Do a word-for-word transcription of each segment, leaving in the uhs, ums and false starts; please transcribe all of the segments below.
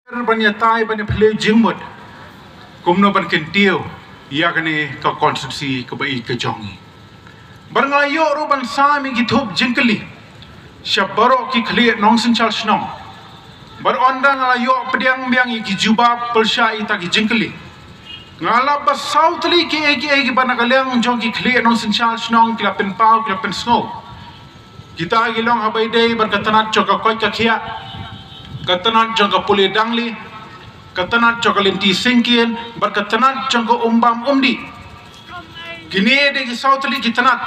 Ban ïatai ban ïaphylliew jingmut kumno ban kyntiew ïa kane ka constituency kaba ïeit ka jong ngi. Bad nga la ïoh ruh ban sam ïa ki thup jingkylli sha baroh ki khlieh nongsynshar shnong. Bad ynda nga la ïoh pdiang biang ïa ki jubab pyrshah ïa kita ki jingkylli, nga la ba saw tylli kiei kiei kiba na ka liang jong ki khlieh nongsynshar shnong ki la pynpaw, ki la pynsngew. Kita ki long haba ïadei bad ka tnat jong ka koit ka khiah, ka tnat jong ka pule dangli, ka tnat jong ka lynti syngkien, bad ka tnat jong ka um bam um dih. Kine dei ki saw tylli ki tnat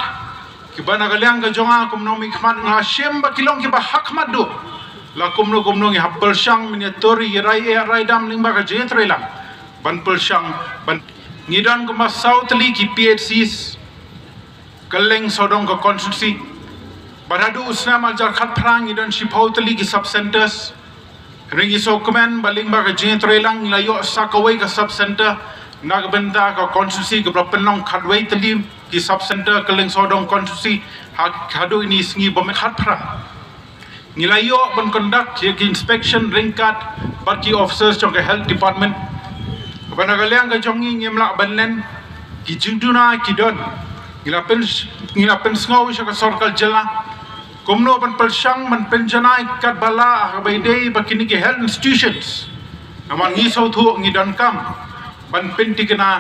kiba na ka liang ka jong nga kum u nongmihkhmat nga shim ba ki long kiba hakhmat duh. La kumno kumno ngi hap pyrshang ban ïatur ïa rai eh rai dam lyngba ka jingïatreilang ban pyrshang ban, ngi don kumba saw tylli ki P H Cs kylleng sawdong ka constituency. Bad haduh u snem ar hajar khatphra ngi don shiphew tylli ki sub centers. Hynrei ngi sngewkmen ba lyngba ka jingïatreilang ngi la ïoh sa kawei ka sub center na ka bynta ka constituency kaba la pynlong khatwei tylli ki sub center kylleng sawdong constituency ha, haduh kine ki sngi ba mynta khatphra. Ngi la ïoh ban conduct ïa ki inspection ryngkat bad ki officers jong ka health department. Ba na ka liang ka jong ngi ngim lah ban len, ki jingduna ki don. Ngi la pyn, ngi la pynsngew sha ka sorkar jylla kumno ban pyrshang ban pynjanai katba lah haba ïadei bad kine ki health institutions. Namar ngi sngewthuh ngi donkam ban pynthikna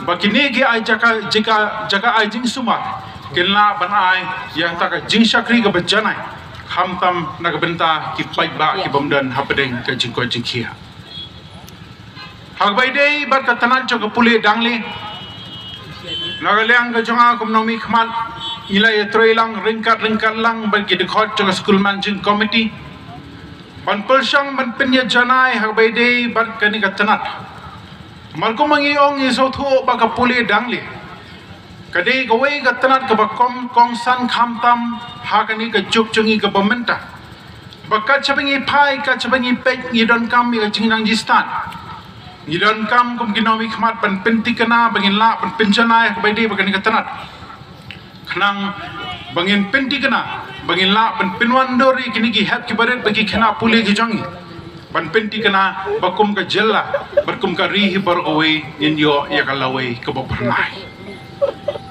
ba kine ki ai jaka, jaka, jaka ai jingsumar kin lah ban ai ïa kata ka jingshakri kaba janai, khamtam na ka bynta ki paidbah ki bym don hapdeng ka jingkoit jingkhiah. Haba ïadei bad ka tnat jong ka pule dangli, na ka liang ka jong nga kum u nongmihkhmat ngi la ïatreilang ryngkat ryngkat lang bad ki dkhot jong ka school managing committee ban pyrshang ban pynïajanai haba ïadei bad kane ka tnat. Namar kumba ngi ong ngi sngewthuh ba ka pule dangli ka dei kawei ka tnat kaba kongsan khamtam ha kane ka juk jong ngi kaba mynta. Ba kat shaba ngi phai, kat shaba ngi peit ngi donkam ïa ka jingnang jingstad. Ngi donkam kum ki nongmihkhmat ban pynthikna ba ngin lah ban pynjanai haba ïadei bad kane ka tnat. Khnang ba ngin pynthikna ba ngin lah ban pynwandur ïa kine ki hep kiba rit bad ki khynnah pule ki jong ngi. Ban pynthikna ba kum ka jylla bad kum ka ri hi baroh kawei ngin ïoh ïa ka lawei kaba phyrnai.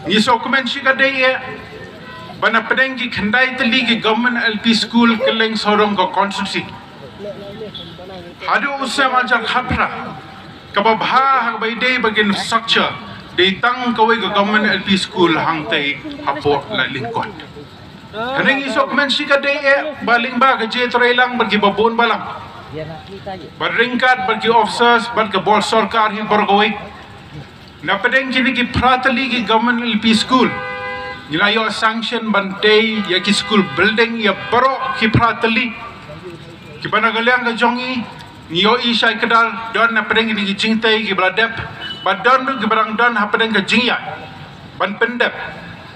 Ngi sngewkmen shikatdei eh ba na pdeng ki khyndai tylli ki government L P school kylleng sawdong ka constituency, haduh u snem ar hajar khatphra, kaba bha haba ïadei bad ki infrastructure dei tang kawei ka government L P school hangtei hapoh Laitlyngkot. Hynrei ngi sngewkmen shikatdei eh ba lyngba ka jingïatreilang bad kiba bun balang, bad ryngkat bad ki officers bad ka bor sorkar hi baroh kawei, na pdeng kine ki phra tylli ki government L P school ngi la ïoh sanction ban tei ïa ki school building ïa baroh ki phra tylli. Kiba na ka liang ka jong ngi, ngi ïohi shai kdar don na pdeng kine ki jingtei kiba la dep, bad don ruh kiba dang don hapdeng ka jingïaid ban pyndep.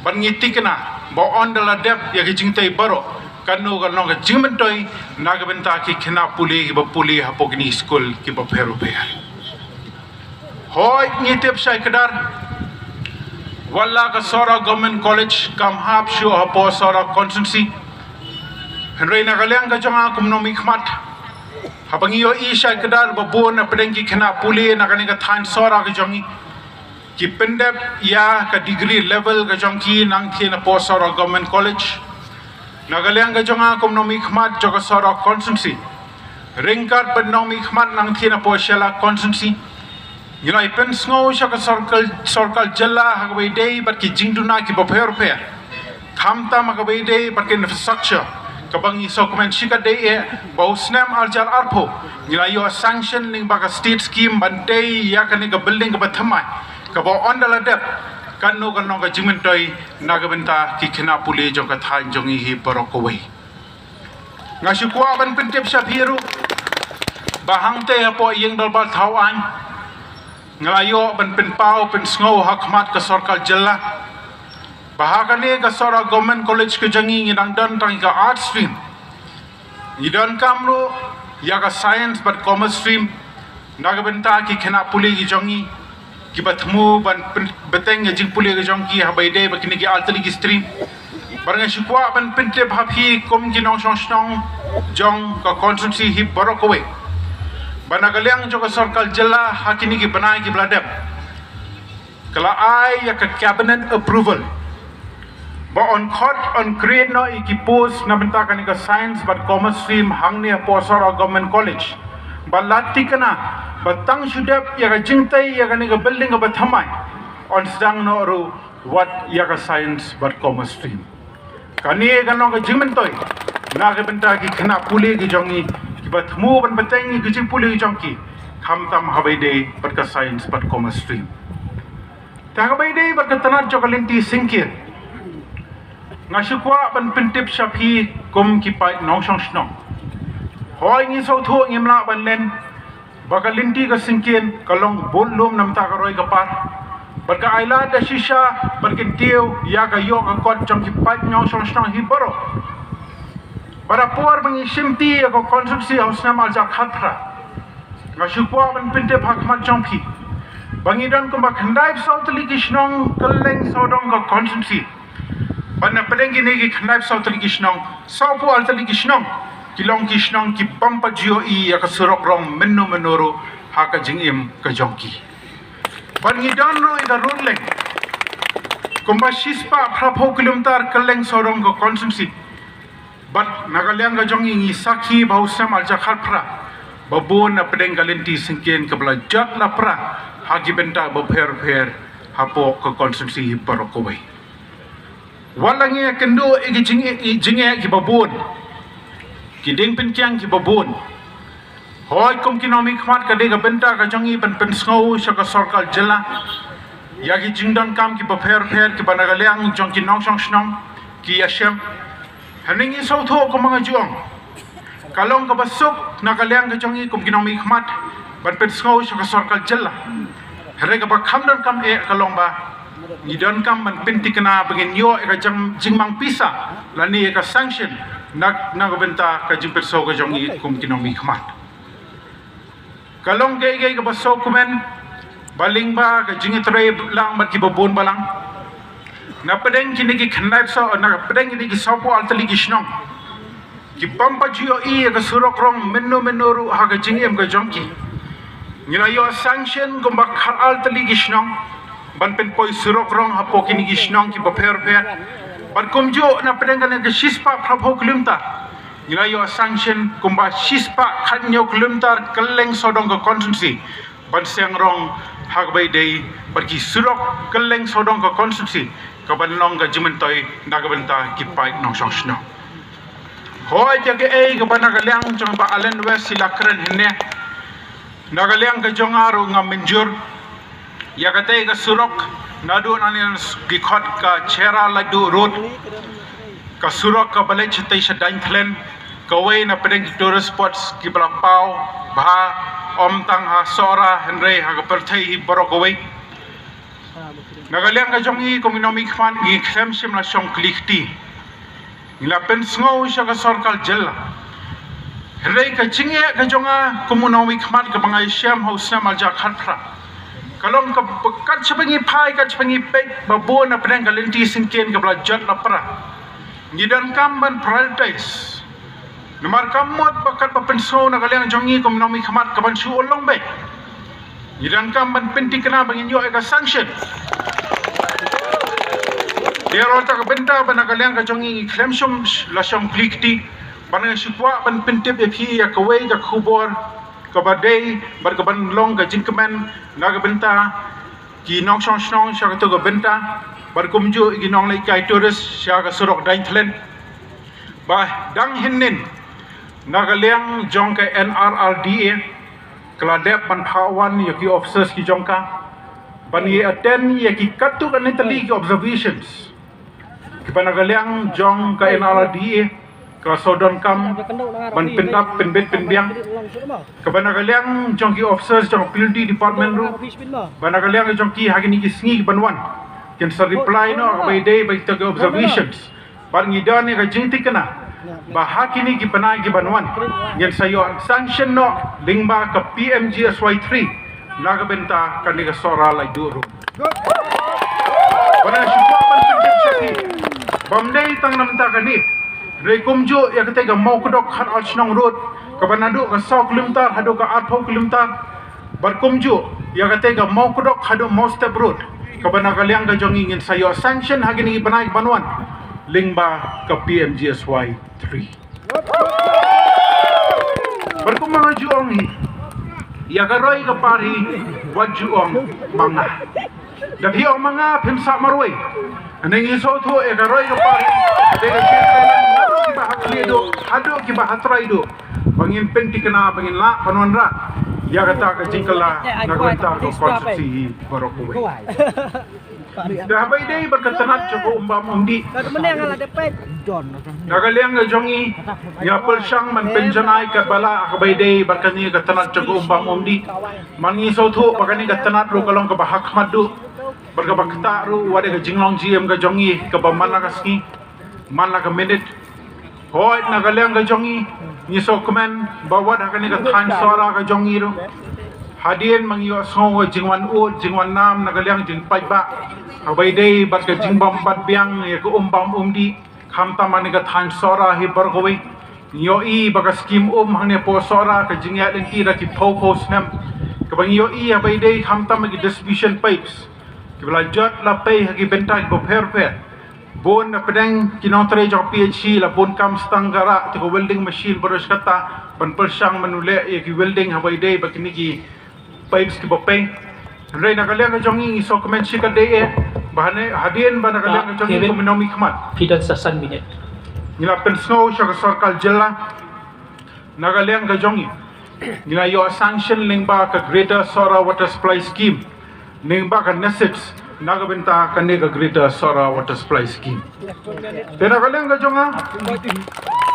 Bad ngi thikna ba ynda la dep ïa ki jingtei baroh, kano kan long ka jingmyntoi na ka bynta ki khynnah pule kiba pule hapoh kine ki school kiba pher bapher. Hooid, ngi tip shai kdar, wat la ka Sohra Government College kam hap shuh hapoh Sohra constituency. Hynrei na ka liang ka jong nga kum u nongmihkhmat, haba ngi ïohi shai kdar ba bun na pdeng ki khynnah pule na kane ka thaiñ Sohra ka jong ngi ki pyndep ïa ka degree level ka jong ki nangtei napoh Sohra Government College. Na ka liang ka jong nga kum u nongmihkhmat jong ka Sohra constituency, ryngkat bad u nongmihkhmat nangtei napoh Shella constituency, ngi la ïa pynsngew sha ka sorkar, sorkar jylla haba ïadei bad ki jingduna kiba pher bapher, khamtam haba ïadei bad ki infrastructure, kaba ngi sngewkmen shikatdei eh ba u snem ar hajar arphew ngi la ïoh sanction lyngba ka state scheme ban tei ïa kane ka building kaba thymmai, kaba ynda la dep, kano kan long ka jingmyntoi na ka bynta ki khynnah pule jong ka thaiñ jong ngi hi baroh kawei. Nga shu kwah ban pyntip sha phi ruh ba hangtei hapoh ïing dorbar thaw aiñ, nga la ïoh ban pynpaw pynsngew ha khmat ka sorkar jylla ba ha kane ka Sohra Government College ka jong ngi ngi dang don tang ka arts stream. Ngi donkam ruh ïa ka science bad commerce stream na ka bynta ki khynnah pule ki jong ngi kiba thmu ban pyn-, bteng ïa ka jingpule ka jong ki haba ïadei bad kine ki artylli ki stream. Bad nga shu kwah ban pyntip ha phi kum ki nongshong shnong jong ka constituency hi baroh kawei Ba na ka liang jong ka sorkar jylla ha kine ki bnai ki ba la dep, ka la ai ïa ka cabinet approval ba yn khot, yn create noh ïa ki post na bynta kane ka science bad commerce stream hangne ha Pawsor Government College. Ba la tikna ba tang shu dep ïa ka jingtei ïa kane ka building kaba thymmai, yn sdang noh ruh wat ïa ka science bad commerce stream. Kane ka long ka jingmyntoi na ka bynta ki khynnah pule ki jong ngi, kiba thmu ban bteng ïa ka jingpule ki jong ki, khamtam haba ïadei bad ka science bad commerce stream. Te haba ïadei bad ka tnat jong ka lynti syngkien, nga shu kwah ban pyntip sha phi kum ki paid nongshong shnong. Hooid, ngi sngewthuh, ngim lah ban len ba ka lynti ka syngkien ka long bun lum na bynta ka roi ka par, bad ka ailad da shisha ban kyntiew ïa ka ïoh ka kot jong ki paid nongshong shnong hi baroh. Bad ha por ba ngi shimti ïa ka constituency ha u snem arhajar khatphra, nga shu kwah ban pyntip ha khmat jong phi ba ngi don kumba khyndaiphew saw tylli ki shnong kylleng sawdong ka constituency. Bad na pdeng kine ki khyndaiphew saw tylli ki shnong, sawphew ar tylli ki shnong ki long ki shnong ki bym pat ju ïohi ïa ka surok rong mynno mynno ruh ha ka jingim ka jong ki. Bad ngi don ruh ïa ka road length kumba shispah phraphew kilometer kylleng sawdong ka constituency. Bad na ka liang ka jong ngi, ngi sakhi ba ha u snem arhajar khatphra ba bun na pdeng ka lynti syngkien kaba la jot la pra ha ki bynta bapher bapher hapoh ka constituency baroh kawei. Wat la ngi ïakynduh ïa ki jing, ïa ki jingeh kiba bun, ki dieng pynkiang kiba bun, hooid, kum ki nongmihkhmat ka dei ka bynta ka jong ngi ban pynsngew sha ka sorkar jylla ïa ki jingdonkam kiba pher pher kiba na ka liang jong ki nongshong shnong ki ïashem. Hynrei ngi sngewthuh kumba nga ju ong, ka long kaba suk na ka liang ka jong ngi kum ki nongmihkhmat ban pynsngew sha ka sorkar jylla. Hynrei kaba kham donkam eh ka long ba ngi donkam ban pynthikna ba ngin ïoh ïa ka jing, jingmang pisa lane ïa ka sanction na, na ka bynta ka jingpynsngew ka jong ngi kum ki nongmihkhmat. Ka long kaei kaei kaba sngewkmen ba lyngba ka jingïatrei lang bad kiba bun balang, na pdeng kine ki khyndai saw, na pdeng kine ki sawphew ar tylli ki shnong ki bym pat ju ïohi ïa ka surok rong mynno mynno ruh ha ka jingim ka jong ki, ngi la ïoh sanction kumba khatar tylli ki shnong ban pynpoi surok rong hapoh kine ki shnong kiba pher pher. Bad kumjuh na pdeng kane ka shispah phraphew kilometer, ngi la ïoh sanction kumba shispah khathynñiew kilometer kylleng sawdong ka constituency ban seng rong ha kaba ïadei bad ki surok kylleng sawdong ka constituency, kaban long ka jingmyntoi na ka bynta ki paid nongshong shnong. Hooid, ïa kaei kaba na ka liang jong Bah Allen West i la kren hynne, na ka liang ka jong nga ruh nga mynjur ïa katei ka surok naduh nangne ki khot ka Chera Laitduh Road, ka surok kaba leit shatei sha Dainthlen, kawei na pdeng ki tourist spots kiba la paw bha ym tang ha Sohra hynrei ha ka pyrthei hi baroh kawei. Na ka liang ka jong ngi kum ki nongmihkhmat ngi khlem shym la shong kli kti. Ngi la pynsngew sha ka sorkar jylla. Hynrei ka jingeh ka jong nga kum u nongmihkhmat kaba nga ïashem ha u snem arhajar khatphra, ka long kaba kat shaba ngi phai, kat shaba ngi peit, ba bun na pdeng ka lynti syngkien kaba la jot la pra, ngi donkam ban prioritize. Namar ka mut ba katba pynsngew na ka liang jong ngi kum u nongmihkhmat kaban shu urlong beit, ngi donkam ban pynthikna ba ngin ïoh ïa ka sanction. Dei ruh kata ka bynta ba na ka liang ka jong ngi ngi khlem shym la shong kli kti, ba nga shu kwah ban pyntip ïa phi ïa kawei ka khubor kaba dei bad kaban long ka jingkmen na ka bynta ki nongshong shnong sha kato ka bynta, bad kumjuh ki nongleit kai tourist sha ka surok Dainthlen. Ba dang hynnin na ka liang jong ka N R R D A ka la dep ban phah wan ïa ki officers ki jong ka ban ïa attend ïa ki katto katne tylli ki observations kiba na ka liang jong ka N R R D A ka la shu donkam ban pyndap pynbit pynbiang, kaba na ka liang jong ki officers jong P W D department ruh, ba na ka liang jong ki ha kine ki sngi kiban wan kin sa reply noh kaba ïadei bad kita ki observations. Bad ngi don ïa ka jingthikna ba ha kine ki bnai kiban wan ngin sa ïoh sanction noh lyngba ka P M G S Y three na ka bynta kane ka Sohra Laitduh Road. Ba nga shu kwah ban pyntip sha phi, bym dei tang na bynta kane, hynrei kumjuh ïa katei ka Mawkdok Khatar Shnong Road, kaba naduh ka saw kilometer haduh ka arphew kilometer, bad kumjuh ïa kata ka Mawkdok haduh Mawstep Road, kaba na ka liang ka jong ngi ngin sa ïoh sanction ha kine ki bnai ban wan lyngba ka P M G S Y three. Bad kumba nga ju ong hi, ïa ka roi ka par hi wat ju ong ma nga. Da phi ong ma nga phin sah marwei. Ngi sngewthuh ïa ka roi ka par hi, dei ka jingkren naduh kiba ha khlieh duh haduh kiba ha trai duh, ba ngin pynthikna ba ngin lah ban wanrah ïa kata ka jingkylla na ka bynta ka constituency hi baroh kawei. Te haba ïadei bad ka tnat jong ka um bam um dih, na ka liang ka jong ngi, ngi la pyrshang ban pynjanai katba lah haba ïadei bad kane ka tnat jong ka um bam um dih. Bad ngi sngewthuh ba kane ka tnat ruh ka long kaba ha khmat duh, bad kaba ktah ruh, wat ïa ka jinglong jingim ka jong ngi kaba man la ka sngi, man la ka minit. Hooid, na ka liang ka jong ngi, ngi sngewkmen ba wat ha kane ka thaiñ Sohra ka jong ngi ruh, hadien ba ngi ïohsngew ka jingwan ud jingwan nam na ka liang jingpaidbah, haba ïadei bad ka jingbym pat biang ïa ka um bam um dih, khamtam ha kane ka thaiñ Sohra hi baroh kawei. Ngi ïohi ba ka skim um hangne hapoh Sohra ka jingïaid lynti da ki phew phew snem, kaba ngi ïohi haba ïadei khamtam ha ki distribution pipes kiba la jot la pei ha ki bynta kiba pher pher. Bun na pdeng ki nongtrei jong P H C la bun kam stang ka rah te ka welding machine baroh shi katta ban pyrshang ban leh ïa ki welding haba ïadei bad kine ki pipes kiba pei. Hynrei na ka liang ka jong ngi, ngi sngewkmen shikatdei eh ba hane hadien ba na ka liang ka jong ngi, Kevin, kum u nongmih khmat, phi don sa san minit, ngi la pynsngew sha ka sorkar jylla, na ka liang ka jong ngi, ngi la ïoh sanction lyngba ka Greater Sohra Water Supply Scheme, lyngba ka NESIPS, na ka bynta kane ka Greater Sohra Water Supply Scheme. Te na ka liang ka jong nga,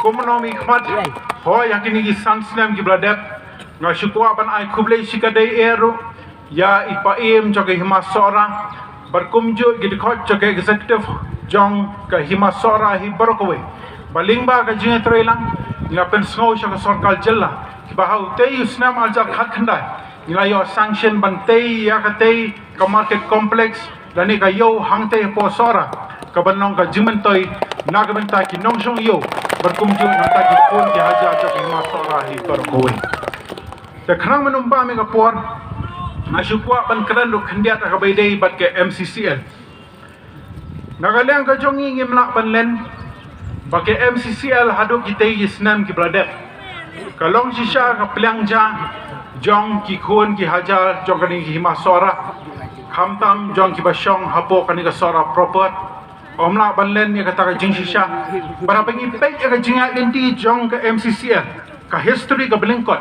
kum u nongmih khmat, hooid, ha kine ki san snem kiba la dep, nga shu kwah ban ai khublei shikatdei eh ruh ïa i Paiem jong ka Hima Sohra bad kumjuh ki dkhot jong ka executive jong ka Hima Sohra hi baroh kawei. Ba lyngba ka jingïatreilang, ngi la pynsngew sha ka sorkar jylla, kiba ha utei u snem arhajar khatkhyndai ngi la ïoh sanction ban tei ïa katei ka market complex lane ka ïew hangtei hapoh Sohra, kaban long ka jingmyntoi na ka bynta ki nongshong ïew bad kumjuh na ka bynta ki khun ki hajar jong ka Hima Sohra hi baroh kawei. Te khnang ban ym bam ïa ka por, nga shu kwah ban kren ruh khyndiat ha kaba ïadei bad ka M C C L. Na ka liang ka jong ngi, ngim lah ban len ba ka M C C L haduh kitei ki snem kiba la dep ka long shisha ka pliang ja jong ki khun ki hajar jong kane ka Hima Sohra, khamtam jong kiba shong hapoh kane ka Sohra proper. Ym lah ban len ïa kata ka jingshisha. Bad haba ngi peit ïa ka jingïaid lynti jong ka M C C L, ka history kaba lyngkot,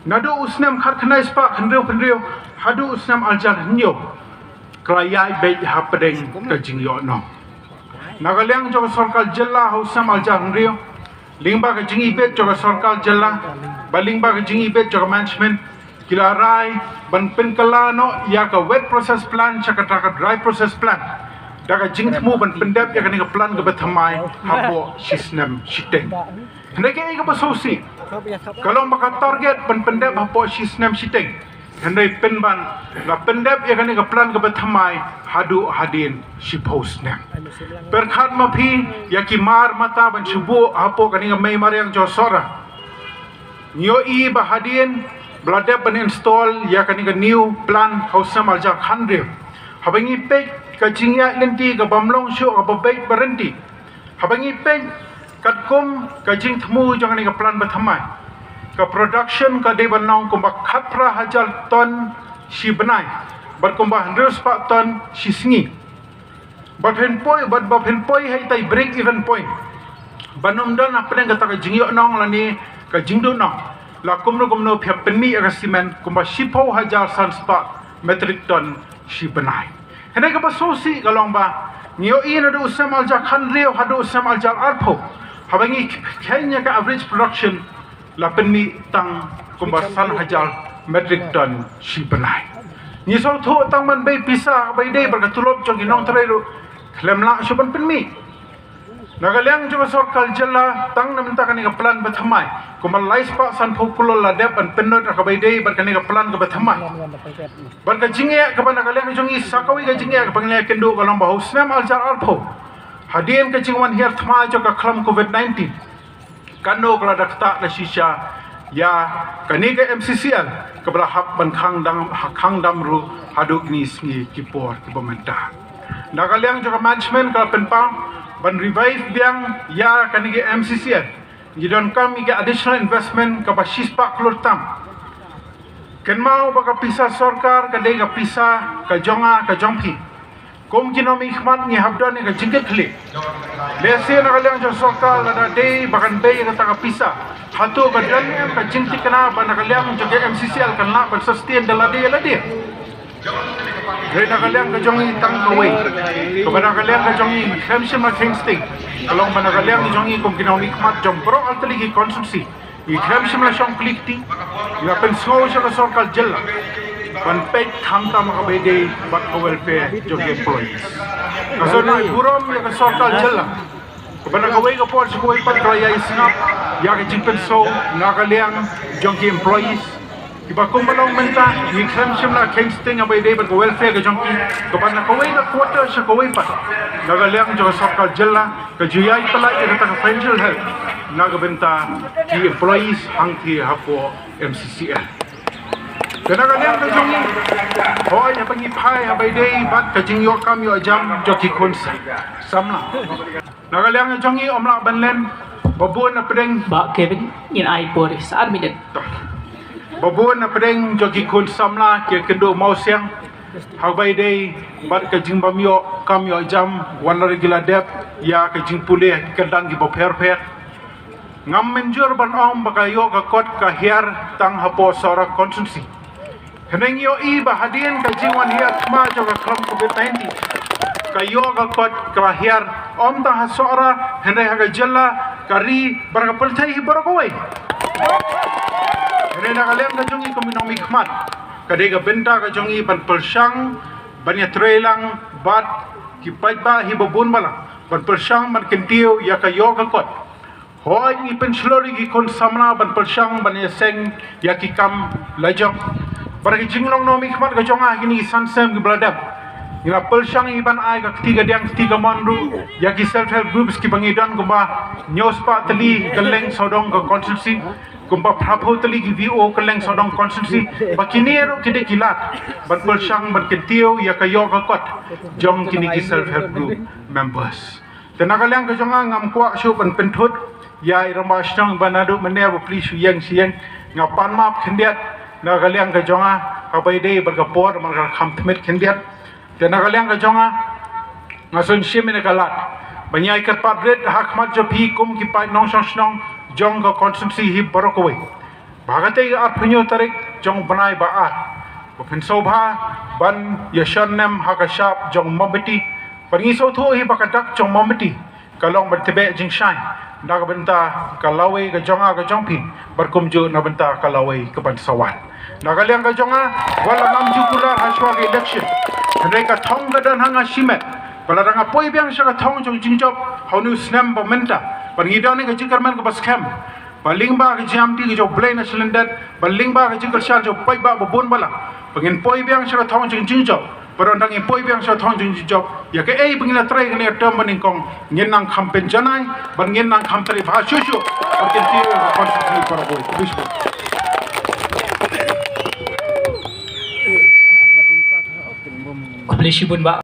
naduh u snem khatkhyndai spah hynriew hynriew haduh u snem arhajar hynñiew, ka la ïaid beit hapdeng ka jingïohnong. Na ka liang jong ka sorkar jylla ha u snem arhajar hynriew, lyngba ka jingibit jong ka sorkar jylla bad lyngba ka jingibit jong ka management, ki la rai ban pynkylla noh ïa ka wet process plant sha kata ka dry process plant da ka jingthmu ban pyndep ïa kane ka plant kaba thymmai hapoh shi snem shiteng. Hynrei kaei kaba sngewsih, ka long ba ka target ban pyndep hapoh shi snem shiteng, hynrei pynban la pyndep ïa kane ka plant kaba thymmai haduh hadien shiphew snem. Pyrkhat ma phi ïa ki mar mata ban shu buh hapoh kane ka mei mariang jong Sohra. Ngi ïohi ba hadien ba la dep ban install ïa kane ka new plant ha u snem arhajar khathynriew, haba ngi peit ka jingïaid lynti ka bym long shuh kaba beit ba ryntih, haba ngi peit katkum ka jingthmu jong kane ka plant ba thymmai, ka production ka dei ban long kumba khatphra hajar ton shi bnai bad kumba hynriew spah ton shi sngi. Ba phin poi, ba, ba phin poi ha itai break even point, ban ym don hapdeng kata ka jingïohnong lane ka jingduhnong, la kumno kumno phi hap pynmih ïa ka cement kumba shiphew hajar san spah metric ton shi bnai. Hynrei kaba sngewsih ka long ba ngi ïohi naduh u snem arhajar khathynriew haduh u snem arhajar arphew, haba ngi kheiñ ïa ka average production, la pynmih tang kumba san hajar metric ton shi bnai. Ngi sngewthuh tang ban bei pisa ba ïadei bad ka tulop jong ki nongtrei ruh khlem lah shuh ban pynmih. Na ka liang jong ka sorkar jylla, tang na bynta kane ka plant ba thymmai, kumba lai spah sanphew klur la dep ban pynlut ha kaba ïadei bad kane ka plant kaba thymmai. Bad ka jingeh kaba na ka liang jong ngi, sa kawei ka jingeh kaba ngi la ïakynduh ka long ba ha u snem arhajar arphew, hadien ka jingwan hiar thma jong ka khlam covid nineteen, kano ka la da ktah da shisha ïa kane ka M C C L kaba la hap ban khang dam, khang dam ruh haduh kine sngi ki por kiba mynta. Na ka liang jong ka management ka la pynpaw ban revive biang ïa kane ka M C C L, ngi donkam ïa ka additional investment kaba shispah klur tam. Kynmaw ba ka pisa sorkar ka dei ka pisa ka jong nga ka jong phi. Kum ki nongmihkhmat ngi hap don ïa ka jingkitkhlieh. Lehse na ka liang jong sorkar lada dei ba kan bei ïa kata ka pisa, hato ka don em ka jingthikna ba na ka liang jong ka M C C L kan lah ban sustain da lade lade? Hynrei na ka liang ka jong ngi tang kawei, kaba na ka liang ka jong ngi khlem shym la kheiñ sting. Ka long ba na ka liang ka jong ngi kum ki nongmihkhmat jong baroh artylli ki constituency, ngi khlem shym la shong kli kti, ngi la pynsngew sha ka sorkar jylla ban peit khamtam ha kaba ïadei bad ka welfare jong ki employees. Ka sngewbha burom ïa ka sorkar jylla kaba na kawei ka por sha kawei pat ka la ïai sngap ïa ka jingpynsngew na ka liang jong ki employees. Kiba kumba long mynta, ngi khlem shym la kheiñ sting ha kaba ïadei bad ka welfare ka jong ki, kaba na kawei ka quarter sha kawei pat, na ka liang jong ka sorkar jylla ka ju ïai pyllait ïa kata ka financial help na ka bynta ki employees hangtei hapoh M C C L. Te na ka liang ka jong ngi, hooid, haba ngi phai ha kaba ïadei bad ka jingïoh kam ïoh jam jong ki khun sa-, samla, na ka liang ka jong ngi ym lah ban len ba bun na pdeng. Bah Kevin, ngin ai por sa ar minit. Ba bun na pdeng jong ki khun samla ki ïakynduh mawsiang ha kaba ïadei bad ka jingbym ïoh kam ïoh jam, wat la ki la dep ïa ka jingpule ha ki kyrdan kiba pher pher. Ngam mynjur ban ong ba ka ïoh ka kot ka hiar tang hapoh Sohra constituency. Hynrei ngi ïohi ba hadien ka jingwan hiar thma jong ka khlam covid nineteen, ka ïoh ka kot ka la hiar, ym tang ha Sohra hynrei ha ka jylla, ka ri bad ka pyrthei hi baroh kawei. Hynrei na ka liang ka jong ngi kum ki nongmihkhmat, ka dei ka bynta ka jong ngi ban pyrshang ban ïatreilang bad ki paidbah hi ba bun balang, ban pyrshang ban kyntiew ïa ka ïoh ka kot. Hooid, ngi pynshlur ïa ki khun samla ban pyrshang ban ïaseng ïa ki kam lajong. Bad ka jinglong nongmihkhmat ka jong nga ha kine ki san snem kiba la dep, ngi la pyrshang ïa ban ai ka kti kadiang kti kamon ruh ïa ki self help groups kiba ngi don, kumba hynñiew spah tylli kylleng sawdong ka constituency, kumba phraphew tylli ki V O kylleng sawdong constituency, ba kine ruh ki dei ki lad ban pyrshang ban kyntiew ïa ka ïoh ka kot jong kine ki self help group members. Te na ka liang ka jong nga, ngam kwah shuh ban pynthut ïa i rangbah shnong ba naduh mynne ba plie shu ïeng shu ïeng. Nga pan map khyndiat na ka liang ka jong nga ha kaba ïadei bad ka por, namar ka kham tmier khyndiat. Te na ka liang ka jong nga, nga sngewsih ïa ka lad ban ïai kyrpad rit ha khmat jong phi kum ki paid nongshong shnong jong ka constituency hi baroh kawei, ba ha katei ka arphew hynñiew tarik jong u bnai ba ar, ba phin sngewbha ban ïashon nem ha ka shap jong u mombati. Bad ngi sngewthuh hi ba ka dak jong u mombati ka long ban tbeh jingshaiñ na ka bynta ka lawei ka jong nga ka jong phi, bad kumjuh na ka bynta ka lawei kaban sa wan. Na ka liang ka jong nga, wat la ngam ju kular ha shuwa ka election, hynrei ka thong ka don ha nga shimet. Ba lada nga poi biang sha ka thong jong jingjop ha une u snem ba mynta, bad ngi don ha ka jingkyrmen kaba skhem ba lyngba ka jingïamti ka jong U Blei na shlyndet, ba lyngba ka jingkyrshan jong u paidbah ba bun balang, ba ngin poi biang sha ka thong jong jingjop. Bad ynda ngin poi biang sha ka thong jong jingjop, ïa kaei ba ngi la trei kane ka term ba nyngkong, ngin nang kham pynjanai bad ngin nang kham trei bha shuh shuh ban kyntiew ïa ka constituency baroh kawei. Khublei shibun bah.